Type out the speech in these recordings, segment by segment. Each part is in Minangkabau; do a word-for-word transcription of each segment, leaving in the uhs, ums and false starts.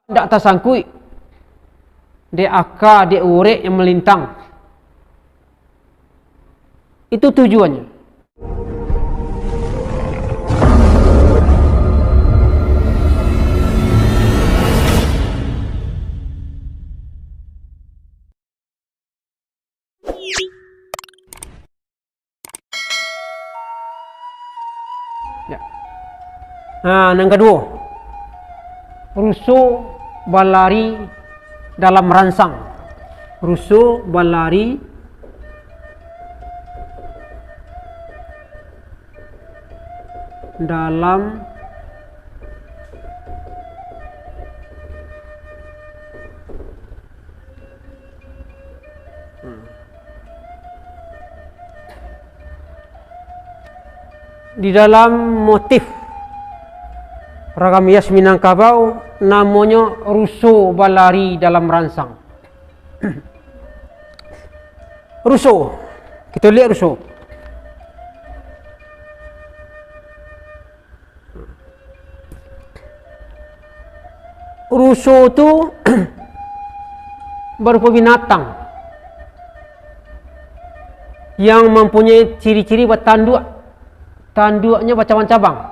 Ndak tasangkuik dek aka, dek urek yang malintang. Itu tujuannyo. Ya. Nah, nan kaduo, ruso balari dalam ransang. Ruso balari dalam Di dalam motif ragam hias Minangkabau, namonyo ruso balari dalam ransang. Ruso, kito liek ruso. Ruso tu barupo binatang yang mampunyai ciri-ciri batanduak, tanduaknyo bacabang-cabang.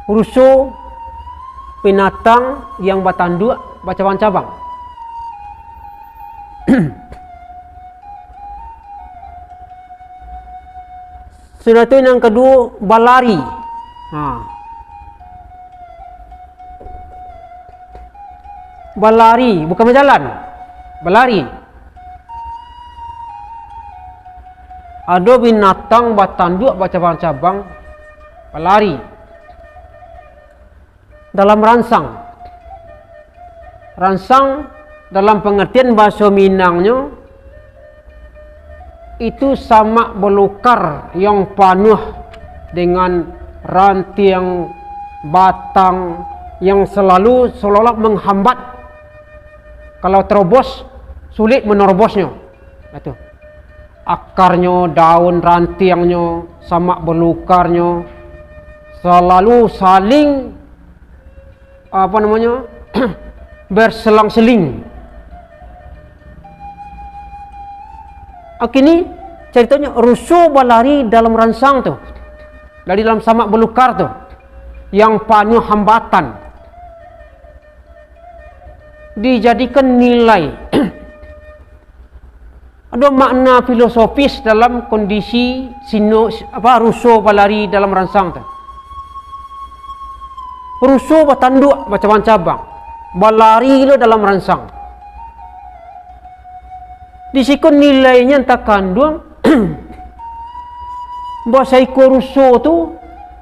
Ruso binatang yang batanduak bacabang-cabang. Sudah tu, yang kaduo, balari. Ha. Balari, bukan bajalan. Balari. Ado binatang batanduak bacabang-cabang, balari. Dalam ransang. Ransang dalam pangartian bahaso Minangnyo, itu samak balukar yang panuah dengan rantiang, batang yang salalu seolah-olah manghambat. Kalau tarobos, sulik manorobosnyo. Nah, tu. Akarnyo, daun, rantiangnyo, samak balukarnyo, salalu saling, apa namonyo, berselang-seling. Kini caritonyo, ruso balari dalam ransang tu, dari dalam samak balukar tu, yang panuah hambatan, dijadikan nilai. Ado makna filosofis dalam kondisi sino, apa, ruso balari dalam ransang tu. Ruso batanduak bacabang-cabang, balari lo dalam ransang. Di siko nilainyo takanduang, basaiko ruso tu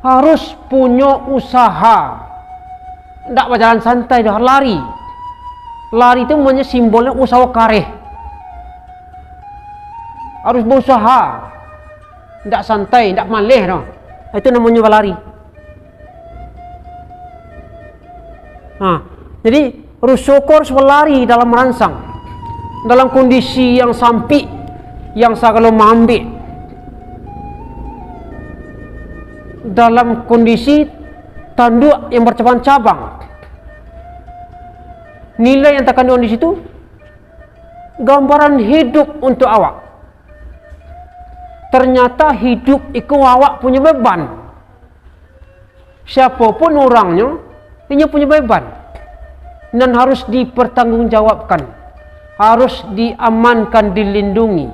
harus punyo usaha. Ndak bajalan santai doh, lari. Lari tu namanya simbolnya usaha kareh. Harus berusaha. Ndak santai, ndak maleh doh. Itu namanya balari. Nah, jadi ruso ko harus balari dalam ransang, dalam kondisi yang sampik, yang sagalo maambek, dalam kondisi tanduak yang bercabang-cabang. Nilai yang takanduang di situ, gambaran hidup untuk awak. Ternyata hidup iko awak punyo beban. Siapopun urangnyo, inyo punyo beban nan harus dipertanggungjawabkan, harus diamankan, dilindungi.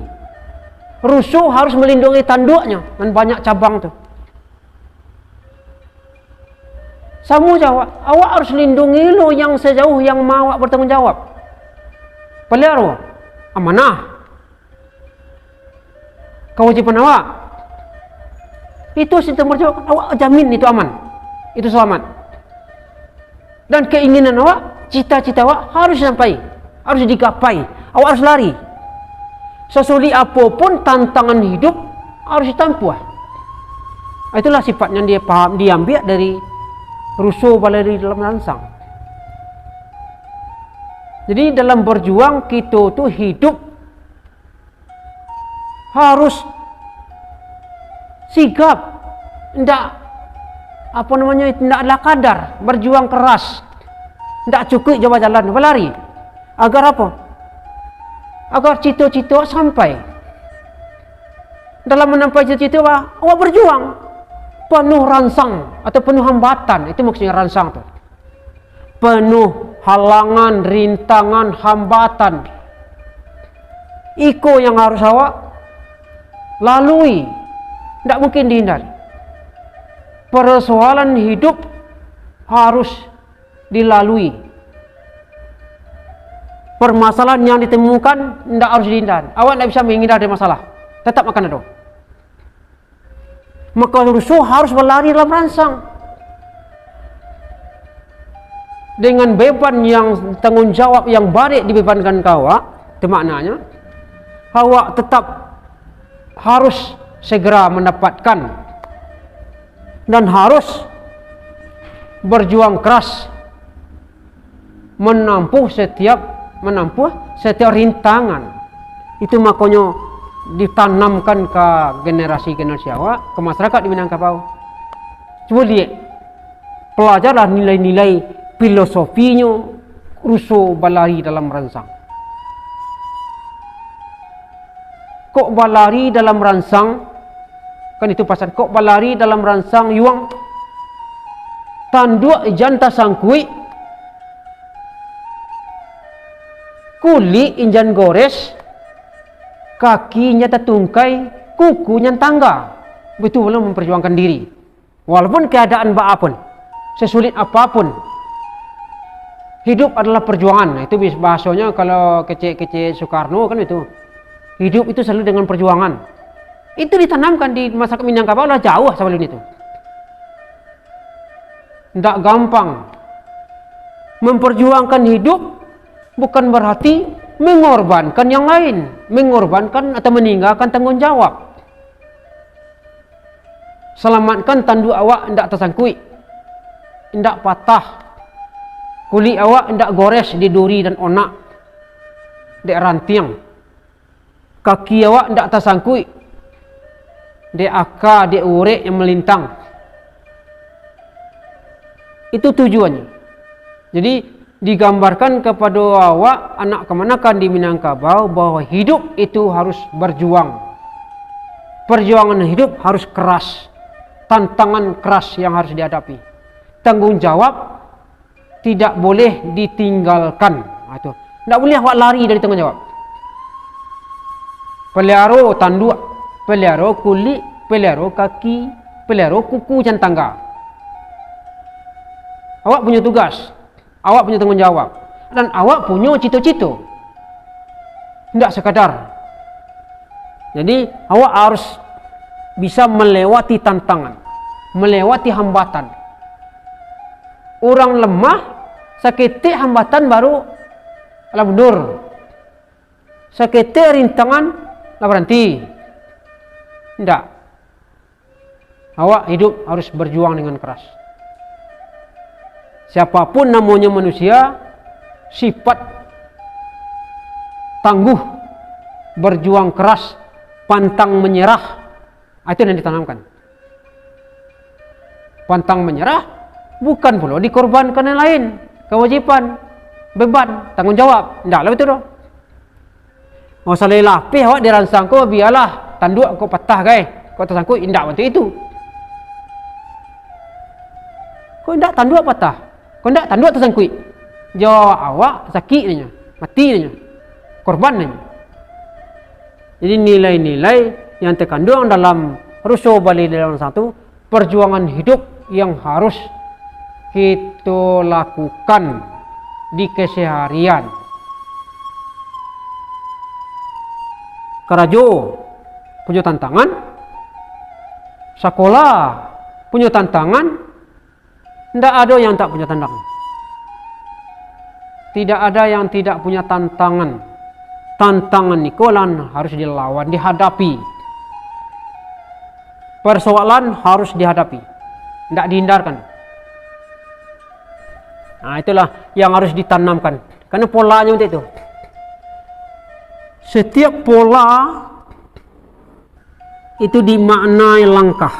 Ruso harus melindungi tanduaknyo nan banyak cabang tu. Samo jo awak, awak harus lindungi lo yang sajauah yang ma awak bertanggung jawab. Paliharo amanah, kawajiban awak. Itu sistem berjawab, awak jamin itu aman, itu selamat. Dan keinginan awak, cita-cita awak harus sampai, harus digapai. Awak harus lari. Sasulik apo pun tantangan hidup harus ditampuah. Itulah sifat yang dia paham, diambil dari ruso balari dalam ransang. Jadi dalam berjuang, kito tu hidup harus sigap, ndak apo namonyo, indak ala kadar, berjuang keras. Indak cukuik jo bajalan, balari. Agar apo? Agar cito-cito sampai. Dalam manampai cito-cito, awak berjuang. Penuh ransang atau penuh hambatan, itu maksudnya ransang tu. Penuh halangan, rintangan, hambatan. Iko yang harus awak lalui. Ndak mungkin dihindari. Persoalan hidup harus dilalui. Permasalahan yang ditemukan ndak harus dihindari. Awak ndak bisa menghindar dari masalah. Tetap akan ada. Maka ruso harus balari dalam ransang. Dengan beban yang, tanggung jawab yang barek dibebankan ka awak, itu maknanya, awak tetap harus segera mendapatkan dan harus berjuang keras menampuh setiap, menampuh setiap rintangan. Itu makonyo ditanamkan ka generasi-generasi awak, ka masyarakat di Minangkabau. Cubo liek, pelajarlah nilai-nilai filosofinyo ruso balari dalam ransang. Kok balari dalam ransang? Kan itu pasan, kok balari dalam ransang, Yuang? Tanduak injan tasangkuik, kulik injan gores, kaki injan tatungkai, kuku injan tangga. Begitu pulo memperjuangkan diri. Walaupun keadaan baa pun, sesulit apapun, hidup adalah perjuangan. Itu bis-, bahasonyo kalau kecek-kecek Soekarno kan itu. Hidup itu selalu dengan perjuangan. Itu ditanamkan di masyarakat Minangkabau lah jauh sebelum itu. Ndak gampang. Memperjuangkan hidup bukan berarti mengorbankan yang lain, mengorbankan atau meninggalkan tanggung jawab. Salamatkan tanduak awak indak tasangkuik, indak patah. Kulik awak indak gores dek duri dan onak, dek rantiang. Kaki awak indak tasangkuik dek aka, dek urek yang malintang. Itu tujuannyo. Jadi, digambarkan kapado awak, anak kamanakan di Minangkabau, bahwa hidup itu harus berjuang. Perjuangan hidup harus keras. Tantangan keras yang harus dihadapi. Tanggung jawab tidak boleh ditinggalkan. Ha, tu. Ndak boleh awak lari dari tanggung jawab. Peliharo tanduak, peliharo kulik, peliharo kaki, peliharo kuku jan tangga. Awak punyo tugas, awak punyo tanggung jawab, dan awak punyo cito-cito. Ndak sekadar. Jadi, awak harus bisa melewati tantangan, melewati hambatan. Urang lemah, saketek hambatan baru lah mundur. Saketek rintangan lah baranti. Indak. Awak hidup harus berjuang dengan keras. Siapapun namonyo manusia, sifat tangguh, berjuang keras, pantang menyerah, ah, itu yang ditanamkan. Pantang menyerah, bukan pulo dikorbankan yang lain, kewajiban, beban, tanggung jawab. Ndak lah itu doh. Masalah lapeh awak diransang ko, bialah tanduak ko patah gai, ko tasangkuik, indak bantuak itu. Ko indak tanduak patah, ko indak tanduak tasangkuik. Jo awak sakik nyo, mati nyo, korban nyo. Jadi nilai-nilai yang terkandung dalam ruso balari dalam ransang tu, perjuangan hidup yang harus kito lakukan di keseharian. Karajo punyo tantangan, sakolah punyo tantangan, ndak ado yang tak punyo tantangan. Tidak ada yang tidak punya tantangan. Tantangan iko lah harus dilawan, dihadapi. Persoalan harus dihadapi, ndak dihindarkan. Nah, itulah yang harus ditanamkan. Karena polanya untuk itu. Setiap pola itu dimaknai langkah.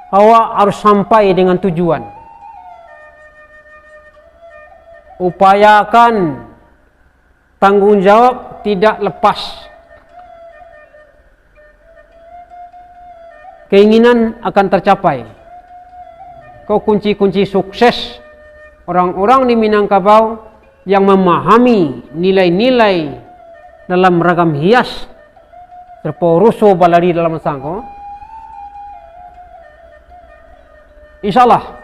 Awak harus sampai dengan tujuan. Upayakan tanggung jawab tidak lepas. Keinginan akan tercapai. Ko kunci-kunci sukses orang-orang di Minangkabau yang memahami nilai-nilai dalam ragam hias, terpauruso balari dalam sangko. Insya Allah.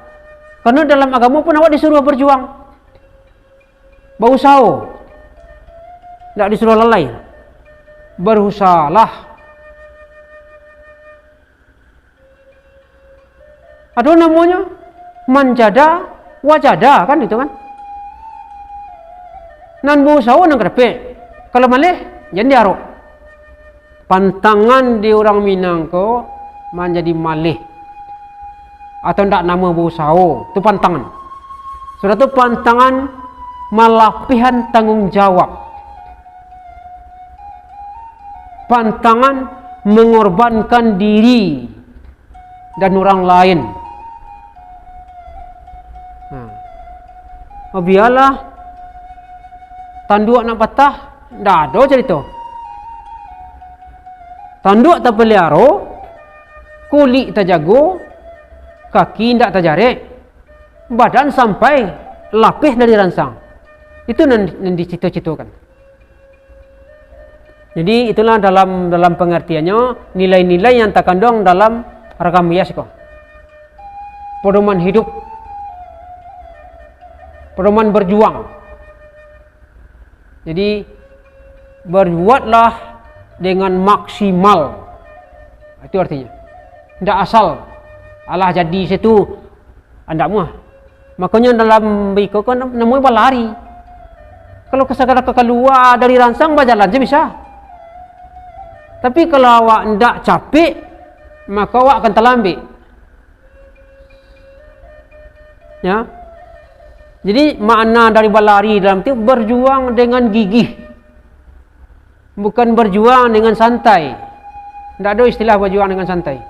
Karena dalam agama pun awak disuruh berjuang. Bausaho. Ndak disuruh lalai. Berusahalah. Ado namonyo manjada, wajada, kan itu kan. Nan bausaho nan ka dapek. Kalau maleh, jan diarok. Pantangan di urang Minang ko manjadi maleh. Atau ndak namo bausaho, tu pantangan. Sudah tu pantangan malapihan tanggung jawab. Pantangan mengorbankan diri dan urang lain. Nah, bialah tanduak nak patah, ndak ado carito. Tanduak tapaliaro, kulik tajago, kaki ndak tajarek, badan sampai lapeh dari ransang. Itu nan, nan dicito-citokan. Jadi, itulah dalam, dalam pengertiannya, nilai-nilai yang terkandung dalam ragam hias ko. Pedoman hidup, pedoman berjuang. Jadi, berbuatlah dengan maksimal. Itu artinya. Ndak asal, alah jadi situ, ndak muah. Makonyo dalam biko ko nam-, namonyo balari. Kalau ka sakadar ka kalua dari ransang, bajalan se bisa. Tapi kalau awak ndak capek, maka awak akan talambek. Ya. Jadi, makna dari balari dalam tu, berjuang dengan gigih. Bukan berjuang dengan santai. Ndak ado istilah berjuang dengan santai.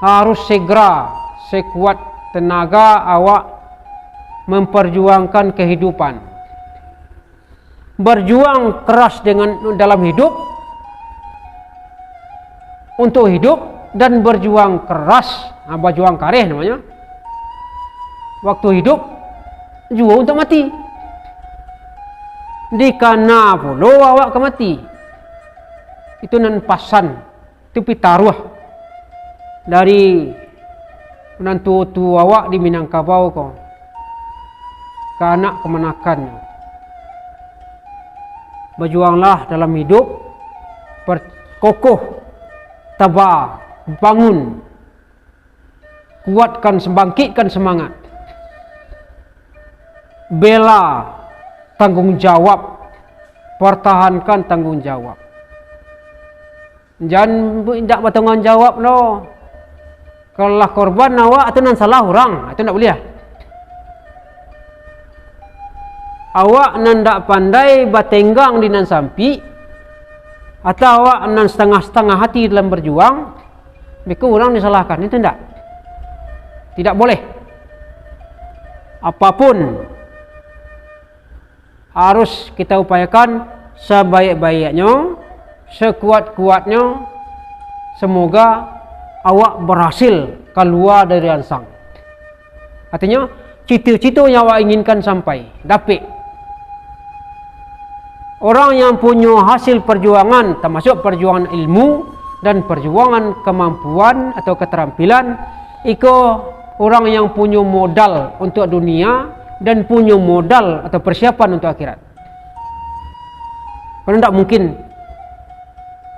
Harus segera, sekuat tenaga awak memperjuangkan kehidupan. Berjuang keras dengan, dalam hidup, untuk hidup, dan berjuang keras, nah, berjuang kareh namanya, waktu hidup, juo untuk mati. Dikana pulo awak ka mati. Itu nan pasan, itu pitaruah dari nan tuo-tuo awak di Minangkabau ko, ka anak kamanakan. Bajuanglah dalam hidup, per-, kokoh, taba, bangun, kuatkan, bangkitkan semangat, bela tanggung jawab, pertahankan tanggung jawab. Jan bu-, indak batangguang jawab lo. Kalau lah korban awak, tu nan salah urang, itu ndak buliah. Awak nan ndak pandai batenggang di nan sampik, atau awak nan satangah-satangah hati dalam berjuang, beko urang disalahkan, itu ndak. Tidak boleh. Apapun harus kita upayakan sebaik-baiknyo, sekuat-kuatnyo, semoga awak berhasil kalua dari ransang. Artinyo, cito-cito yang awak inginkan sampai, dapek. Orang yang punyo hasil perjuangan, termasuk perjuangan ilmu dan perjuangan kemampuan atau keterampilan, iko orang yang punyo modal untuk dunia dan punyo modal atau persiapan untuk akhirat. Karena ndak mungkin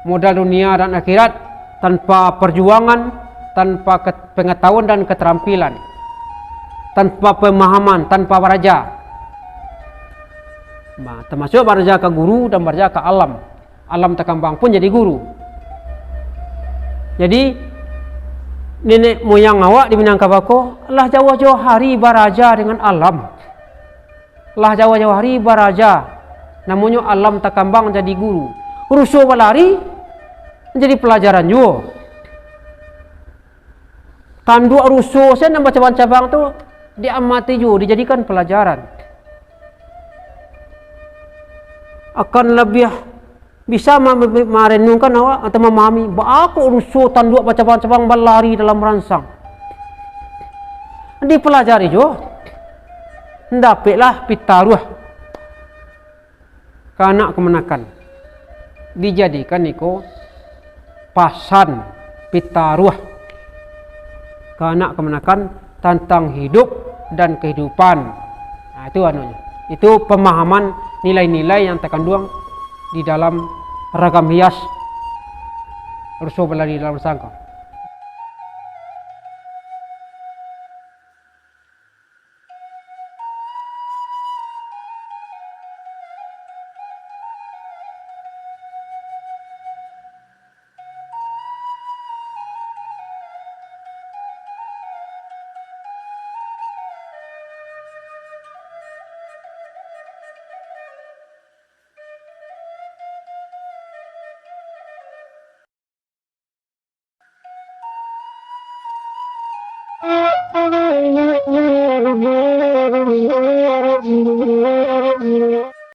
modal dunia dan akhirat tanpa perjuangan, tanpa ke-, pengetahuan dan keterampilan, tanpa pemahaman, tanpa baraja. Nah, termasuk baraja ka guru dan baraja ka alam. Alam Takambang pun jadi guru. Jadi, nenek moyang awak di Minangkabau ko lah jauah-jauah hari baraja dengan alam. Lah jauah-jauah hari baraja, namonyo Alam Takambang jadi guru. Ruso balari, Jadi pelajaran juo. Tanduak ruso sian nan bacabang-cabang tu diamati juo, dijadikan pelajaran. Akan labiah bisa ma-, ma-, marenungkan awak atau mamahami, baa kok ruso tanduak bacabang-cabang balari dalam ransang. Dipelajari juo. Dapeklah pitaruah ka anak kamanakan. Dijadikan iko pasan pitaruah ka anak kamanakan tantang hidup dan kehidupan. Nah, itu anunyo. Itu pemahaman nilai-nilai yang terkandung di dalam ragam hias ruso balari dalam sangko.